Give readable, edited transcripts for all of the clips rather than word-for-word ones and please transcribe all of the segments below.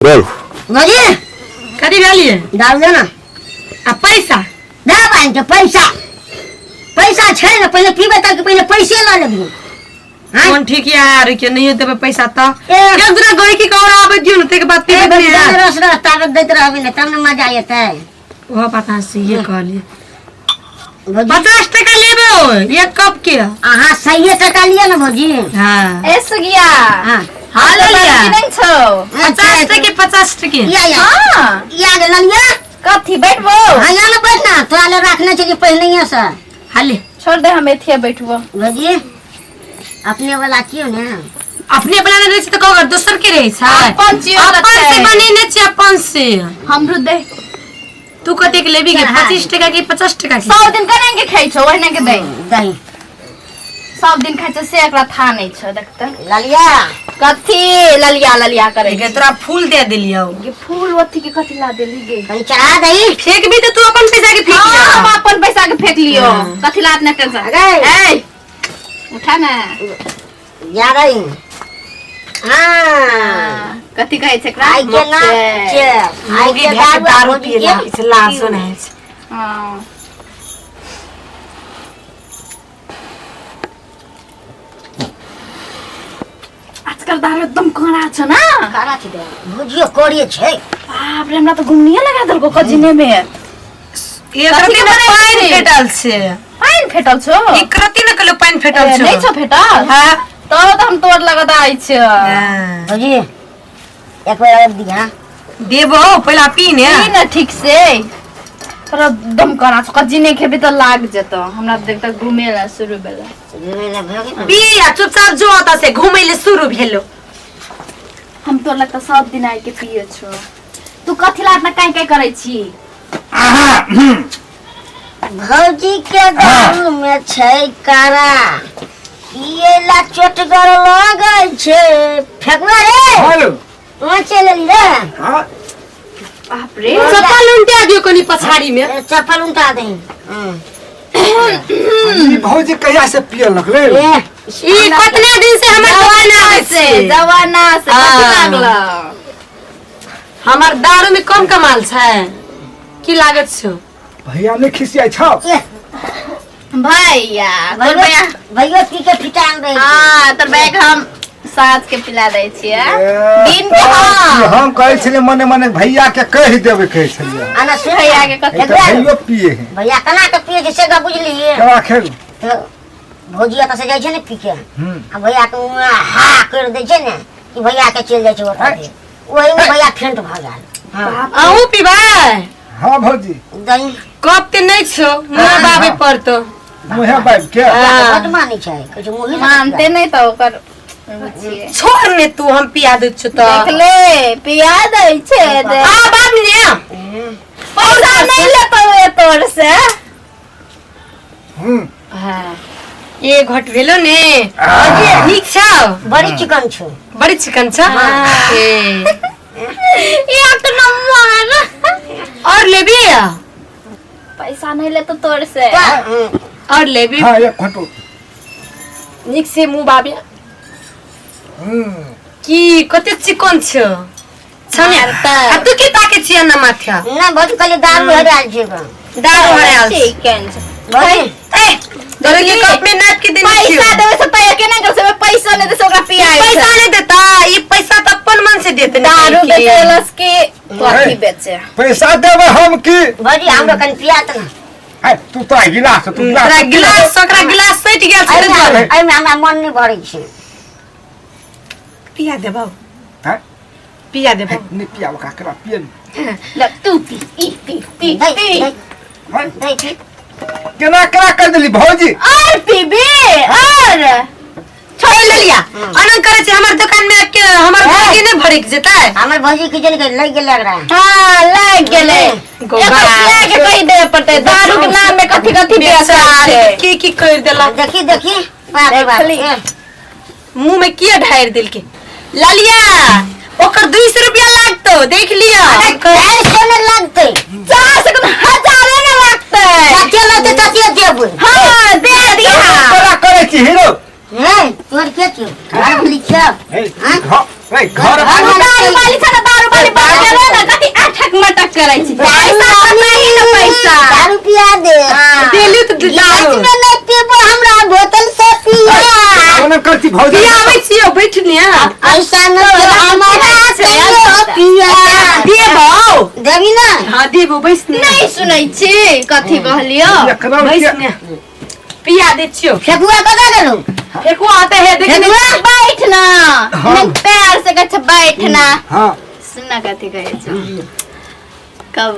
बोल। भौजी। कथी भेलिए? दारू दे ना। आ पैसा? दे बहन के पैसा, पैसा छै ने, पहिले पीबै तब पहिले पैसे लऽ लेबही। हाँ? कोन ठीक यार के नहीं देबै पैसा त ए। एक दूरा गई की और आबै दियो न तेके बाद ए, पीबै बस ने। रस रस ताकत दैत रहबी ने तब ने मजा एतै। ओहो पता से ये कहलिए। भौजी। 50 टका लेबे ओ एक कप के। अहाँ सहिए टका लिअ ने भौजी। हाँ। ए सुगिया। हाँ। हाँ, ले लिया। नहीं छौ। 50 टके, 50 टके। या या। हाँ। या जे ललिया। कथी बैठबो? हाँ, या ने बैठ ना, तोरा ले राखने छलियै पहिनहिए से। हाले। छोड़ दे, हम एथिया बैठबो। भौजी अपने वाला छियौ ने। अपने वाला नहि रहै छै तऽ ककर दोसर के रहै छै? अपन छियौ अपन से तऽ। बनेने छियै अपन से। हमरो दे। तू कतेक लेबी गे? चल, हाँ। 25 टका के 50 टका के? सब दिन केना के खाइ छौ, ओहिना के दे। दही। सब दिन खाइ छौ से एकरा था नहीं छौ, देखते। ललिया। कथी ललिया ललिया करै गे तोरा फूल दे देलियौ। गे फूल ओथी के कथी ला देली गे? कनी चढ़ा दही। फेंकबी तऽ तू अपन पैसा के फेंक हाँ, लियौ। हम अपन पैसा के फेंक लियो। हाँ। कथी ला इतना टेंशन? अरे। ए उठा ना। जा रही। हाँ। कथी कहै छै एकरा? आइ के ना मोकटेल। छै। आइ मौगी के भए के दारू दारू भौजी पियला के। किछु लाजो नहि होइ छै। हाँ। आजकल दारू एकदम कड़ा छ ना। कड़ा छै दे। भुजियो कोड़िए छै। बाप रे, हमरा तऽ घुमनिये लगा देलको कजिने में। एक कथी रत्ती के ने बनाइ पानि छी? फेटल छै। पानि फेटल छौ? एक रत्ती ने कहलियौ पानि फेटल ए, छौ। नहि छौ फेटल? हाँ। तब तऽ हम तोर लगत आइ छ। हाँ। भौजी एक बेर और दिहा। देबो पहिला पी ने। पी ने ठीक से। तोरा एकदम कड़ा छौ, कजिने खेबी तऽ लाग जेतौ। हमरा देख तऽ घुमे ला शुरू भेलै। घुमे ला भऽ गेल। पी आ चुपचाप जो ओतऽ से घुमै ले शुरू भेलो। हम तोर लग तऽ सब दिन आइ के पिए छौ। तू कथी ला इतना काई काई करै छी? भौजी के दारू में छै कारा, पिए ला चोटगर लगै छै। फेकुआ रे। हेलो। वहाँ चलि एली रे। हाँ। बाप रे। चप्पल उल्टा दियो कनी पछाड़ी में। ए, चप्पल उल्टा दही। ई भौजी कहिया से पिए लगले? ए, ई कतना दिन से हमर दुकान आबै से छै। जवाना से कथी हाँ। लागल? हमर दारू में कम कमाल छै की लागत छौ? भैया नहीं खिसियाई छौ? ए, भैया तोर भैया भैया भैया पी के फिटान रहे छै। हाँ, तोर भैया के हम साँझ के पिला दै छियै। ए, दिन के तऽ हाँ। हम कहै छलियै मने मने भैया के कहि देबै कहै छलियै। आना सुन। भैया के कथी? ई तऽ भैयो पिए है। भैया केना के पिए छै से गप बुझलियै? केना खेल? तऽ भौजी एतऽ से जाइ छै ने पी के। हम्म। आ भैया के मुँह हा कर दै छै ने कि भैया के चलि जाइ छै ओतऽ से। ओही में भैया फेंट भऽ गेल। हाँ। अहूँ पीबै? हाँ भौजी। दही। कप ते नहि छौ, मुँह बाबे पड़तो। मुँहे बाबि के। हाँ। बड मानै छै, कहै छै मुँहे मानते नहि तऽ ओकर बुझिए। छोड़ ने तू, हम पिया दै छियौ तऽ। देख ले, पिया दै छै दे। आ बाप ने। पैसा नहि लेतौ ए तोर से। हम्म। हाँ। एक घट भेलो ने। नीक छौ? बड़ी चिकन छौ। बड़ी चिकन छौ? ए। एक नंबर। और लेबी? पैसा नहीं लेतो तोर से। और लेबी? हाँ, एक घंटो। नीक से मुँह बाबे। हम्म। की कते चिकन छौ? छौ ने? आ तू की ताके छियै ना माथा? ना भौजी कहलियै दारू हरायल छै ओकरा। दारू हरायल छै। चिकन छौ। भौजी ए, तोरे के कप में नाप के देने छियौ। पैसा देबै से तऽ केना कर से पैसा नहि देसे ओकरा पियाइ छै। पैसा नहीं देता, ये पैसा तो अपन मन से देते नहीं। दारू बेचेलस कि कथी बेचे? पैसा देबै हम की? भौजी हमरो कनि पिया तऽ ने। ए, तू तो गिलास, तू गिलास। तोरा गिलास, ओकरा गिलास सटि गेल छै एहिमे दुआरे। एहिमे हमरा मन नहि भरै छै। पिया देबौ। हैं? पिया देबौ। नहीं पिया ओकरा केना पिए नहीं। ले तू पी पी पी पी दै पी। दै हैं? दै पी। केना केना कर देली भौजी? और पीबी और छोड़ लेलिया। अनंग करे छै हमर दुकान में आबि के हमर घर के नहि भरक जेतै। हमर भौजी के जन के लागि गेलै एकरा। हाँ लाग गेलै। गोबा। एकर पिया के कहि देबे पड़तै दारू के नाम में कथी कथी बेचै छै। की की कर देलक। देखी देखी बाप रे बाप। देखली। ए, मुंह में किया ढार देलके? ललिया ओकर 200 रुपया लागतो, देख लिया। 400 ने लगतै। 400 के हजारे ने लागतै। कते लगतै तते देबै। हाँ दे दिया। केना करै छी हीरो? ए, तोर के छियौ? घर वाली छियौ? हे, हाँ? घर, हे, घर घर वाली। दारू वाली छै ने, दारू वाली पिया दे। देली तऽ गिलास दारू में नहीं पीबो, हमरा बोतल से पिया। कोना करती भौजी? पियाबै छियौ, बैठ ने। ऐसा न हमरा कहियो पिया। देबौ। देबी ना? हाँ देबौ, बैस ने। नहीं सुनै छी कथी कहलियो? एखनो बैस ने, पिया दै छियौ। फेकुआ कतऽ गेलौ? फेकुआ आते है देख। फेकुआ? बैठ ना। हाँ। नहीं, प्यार से कहे बैठ ना। हाँ। सुन कथी कहै छौ? कब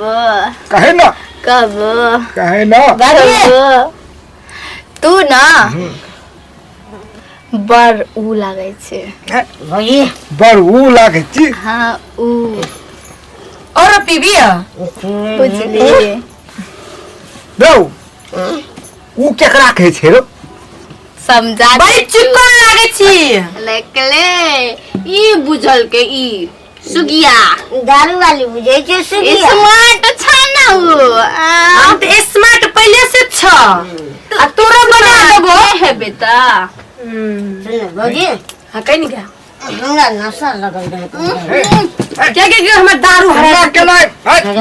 कहे ना। कब कहे ना। कब तू ना बड़ ऊ लागै छै। भौजी। बड़ ऊ लागै छी। हाँ ऊ। और पीबी? बुझली? रौ, ऊ केकरा कहै छै रौ? समझा। बड़ी चिकन लागै छी। लेकले ई बुझल के ई सुगिया। दारू वाली बुझै छै सुगिया। स्मार्ट छ ना ऊ आ। हम तऽ स्मार्ट पहिले से छ आ तोरा बना देबो। हेबे त। सुन भौजी। हाँ कहीं नहीं गया। हमरा नशा लगल रहै। क्या क्या क्या हमर दारू हमरा हरा केना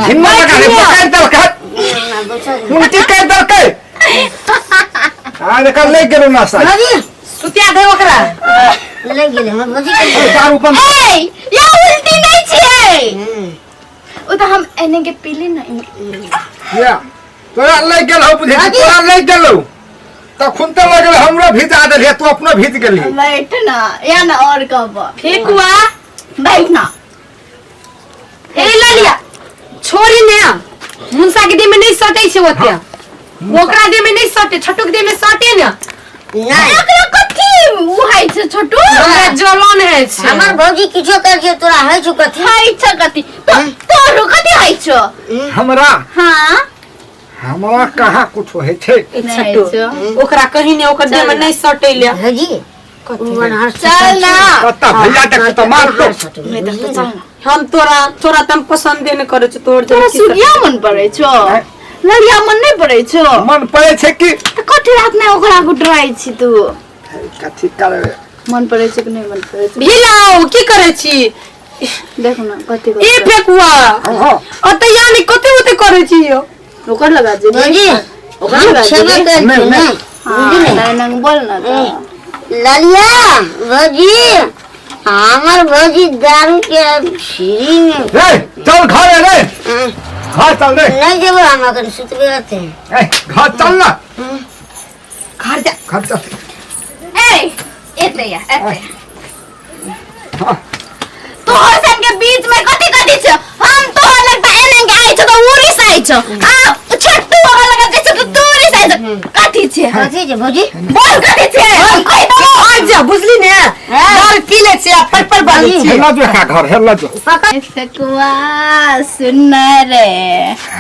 झिन्ना लगा रे, पकड़ देलकै, उल्टी कर देलकै। आ देखा ले गेलो नशा। भौजी। सुतिया दे ओकरा। ले गेलै हमर भौजी के। दारू बंद। ए या उल्टी नहीं छियै। उ त हम एने के पीली ना। या तोरा ले गेल हो बुझे, तोरा ले गेलो तखन त लगल हमरा भिजा देलियै, तू अपनो भीज गेलही। बैठ ना या ना और कब। फेकुआ। बैठ ना। ए ललिया छोड़ी ने, मुंसा के देह में नहीं सटे छै ओते, ओकरा देह में नहीं सटे, छोटू के देह में सटे ने। नहीं। एकरा कथी उ हइ छै छोटू? हमरा जलन है छै। हमर भौजी किछो कर छै, तोरा होइ छौ कथी? हइ छ कथी? तो तोरो कथी हइ छ? हमरा? हां। हमरा कहाँ कुछ होइ छै। ए छोटू, ओकरा कहीं ने ओकर देह में नहीं सटे ले। भौजी उ अनहर। चल ना। कत्ता भैया देख त मार दो। नहीं देखते, चल ना। हम तोरा तोरा तम पसंदे ने करे छौ, तोर तोरा सुगिया मन पड़ै छौ, ललिया मन नहीं पड़ै छौ? मन पड़ै छै कि। त कथी रात में ओकरा गुटराइ छी तू? कथी करबै? मन पड़ै छै कि नहीं मन पड़ै छै? भिलाउ की करे छी? देख ना कथी ए करै। फेकुआ। हाँ हाँ। ओते यानी कते ओते करे छी यो? ओकर लगा जेबी। भौजी, ओकर हम लगा छेबे जेबी। करै नहीं, छियै नहीं। ने। हाँ तारे नंग बोल ना त। ललिया भौजी, हमर भौजी दारू के फ्री में। रे चल घर रे, घर चल रे। नहीं जेबो हम, अखन सुतबे रहते। ए घर चल ना। घर जा। घर चल। ए एते या एते। हाँ। तोहर सन के बीच में कथी कथी छ? हम तोहर लग त एने के आइ छ त उ रिसाइ छ, आ छोटू ओकर लग जाइ छ त तू रिसाइ छ। कथी छ? कथी छै भौजी? बोल कथी छ? हम कहि देबो। आ जा बुझली ने, दारू पी ले छी आ पर पर बाजै छी। हेला जो का घर हेला जो। फेकुआ सुन रे।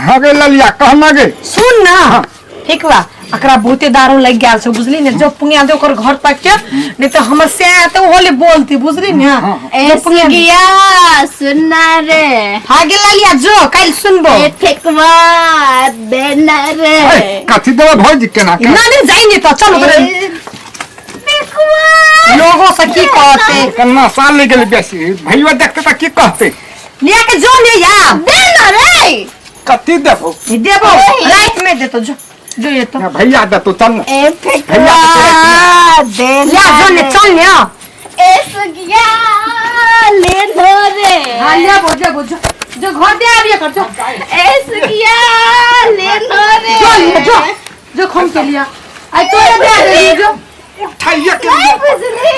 हाँ गे ललिया, कहना गे। सुन ना फेकुआ, एकरा बहुते दारू लग गेल छै बुझली ने, जब पुंगिया दे ओकर घर तक के नहीं तो हमर से आते ओले बोलती बुझली ने। ए सुगिया सुन रे। हाँ गे ललिया, जो काल सुनबो। ए फेकुआ देना रे। ए कथी देबो भौजी केना के? ना नहीं जाई नहीं तो चल ओकरे। फेकुआ लोगों से की कहते? कन्ना साल ले गेल बेसी, भैया देखते त की कहते? लिया के जो ने या देना रे। कथी देबो? देबो रात में देतो, जो जो ये तो ना भैया देतो, चल ना। ए फेकुआ देना लिया जो ने चल ने। ए सुगिया ले धो रे। हां लिया बो जो बो जो जो घर दे आबिए कर जो। ए सुगिया ले धो रे। जो लिया जो जो खम के लिया आई तोरे दे दे जो। उठाइए के नहीं बुझली।